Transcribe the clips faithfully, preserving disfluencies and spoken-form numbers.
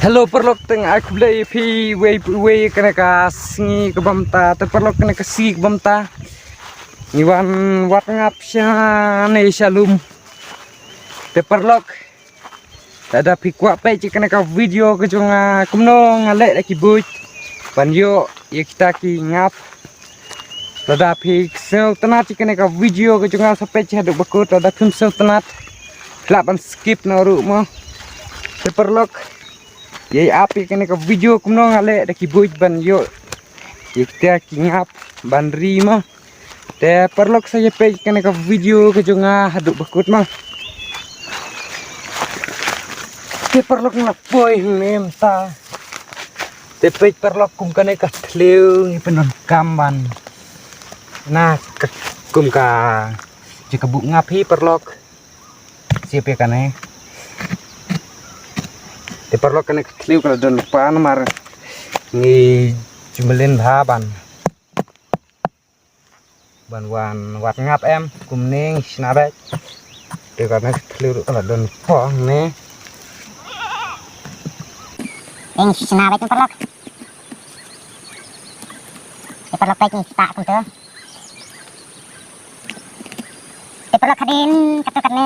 Hello paralok, tang ai khublei ïa phi wei wei kane ka sngi kaba mynta. Te paralok, kane ka sngi kaba mynta ngi wan wad ngap shane sha lum. Te paralok, lada phi kwah peit ïa kane ka video ka jong nga kumno nga leh da ki buit ban ïoh ïa kita ki ngap, lada phi sngewtynnat ïa kane ka video ka jong nga sa peit haduh ba kut. Lada phim sngewtynnat, lah ban skip noh ruh mo. Te paralok, ïa ap ïa kane ka video kumno nga leh da ki buit ban ïoh ïa kita ki ngap ban ri mo. Te paralok, sa ïa peit kane ka video ka jong nga haduh ba kut mo. Te paralok, nga la poi hangne mynta. Te peit paralok, kum kane ka thliew ngi pyndonkam ban, na ka, kum ka jaka buh ngap hi paralok. Siap ïa kane. Te paralok, kane ka thliew ka la don lypa namar ngi ju mlien bha ban ban wan wad ngap em, kumne ngi shna beit. Te kane ka thliew ruh ka la don pong ne. Ngi shna beit paralok. Te paralok, peit ngi ktah kumto. Te paralok, hadien katto katne,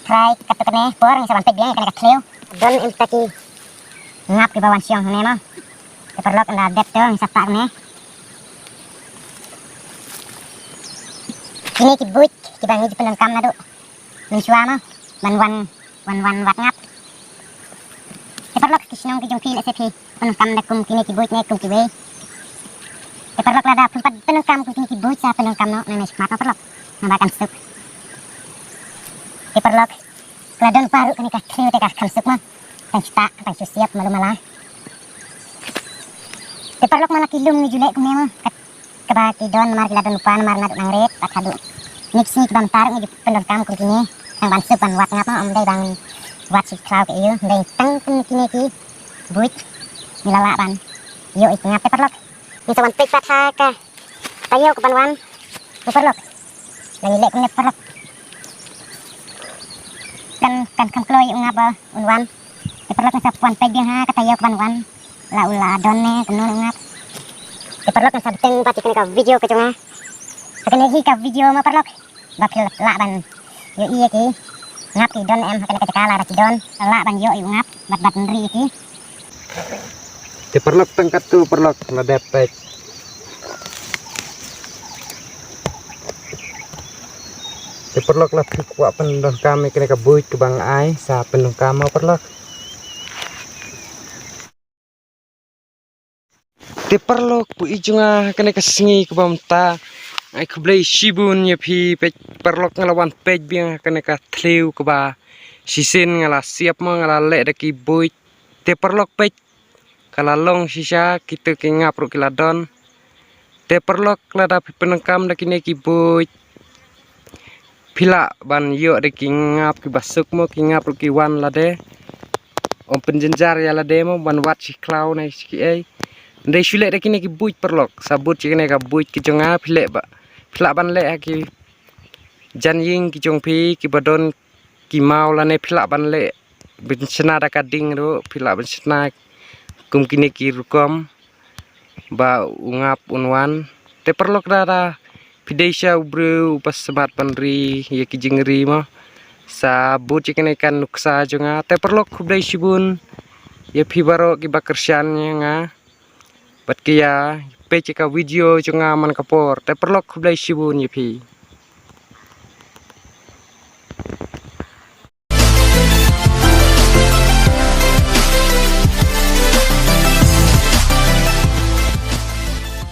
trai katto katne por ngi sa wan peit biang kane ka thliew. Don em kita ki ngap kiba wan shong hangne mo. Te paralok, ynda dep to ngi sa ktah kumne. Kine ki buit kiba ngi ju pyndonkam naduh mynshuwa mo ban wan, wan, wan wad ngap. Te paralok, ki shnong ki jong phi lehse phi pyndonkam da kum kine ki buit ne kum kiwei. Te paralok, lada phim pat pyndonkam kum kine ki buit, sa pyndonkam noh, nane shakhmat mo paralok, naba kan suk. Te paralok, ka la don lypa ruh kane ka thliew te ka kan suk mo. Tang ktah, tang shu siap malu mala. Te paralok, man la ki lum ngi ju leh kumne mo, kat kaba ki don namar ki la don lypa namar naduh nangrit bad haduh kine ki sngi kiba mynta ruh ngi ju pyndonkam kum kine tang ban suk ban wad ngap mo, ym dei ban wad shi khlaw ki aïu, ym dei, tang kum kine ki buit ngi la lah ban ïoh ïa ki ngap. Te paralok, ngi sa wan peit pat ha ka taïew kaban wan. Te paralok, la ngi leh kumne paralok, kan, kan kham kloi ïa u ngap ba un wan. Te paralok, ngi sa wan peit biang ha ka taïew kaban wan, la u la don ne kumno u ngap. Te paralok, ngi sa bteng pat ïa kane ka video ka jong nga ha kane hi ka video mo paralok, ba phi lah ban ïohi ïa ki ngap ki don em ha kane ka jaka, lada ki don lah ban ïoh ïa u ngap bad, bad ri ïa ki. Te paralok, tang katto paralok, la dep peit. Te paralok, la phi kwah pyndonkam ïa kane ka buit kaba nga ai, sa pyndonkam mo paralok. Te paralok, phi i jong nga ha kane ka sngi kaba mynta, ai khublei shibun ïa phi. Peit paralok, nga la wan peit biang ha kane ka thliew kaba shisien nga la siap mo, nga la leh da ki buit. Te paralok, peit, ka la long shisha, kito ki ngap ruh ki la don. Te paralok, lada phi pyndonkam da kine ki buit, phi lah ban ïoh da ki ngap kiba suk mo, ki ngap ruh ki wan lade. Ym pynjynjar ïa lade mo ban wad shi khlaw ne shi kiei. Ym dei shu leh da kine ki buit paralok, sa bud ïa kine ka buit ki jong nga, phi leh ba, phi lah ban leh ha ki jan ïing ki jong phi kiba don ki maw lane phi lah ban leh ban shna da ka ding ruh, phi lah ban shna kum kine ki rukom ba u ngap un wan. Te paralok, lada phi dei sha u briew uba smat ban ri ïa ki jingri mo, sa bud ïa kane ka nuksa jong nga. Te paralok, khublei shibun ïa phi baroh kiba kyrshan ïa nga bad ki ïa peit ïa ka video jong nga man ka por. Te paralok, khublei shibun ïa phi.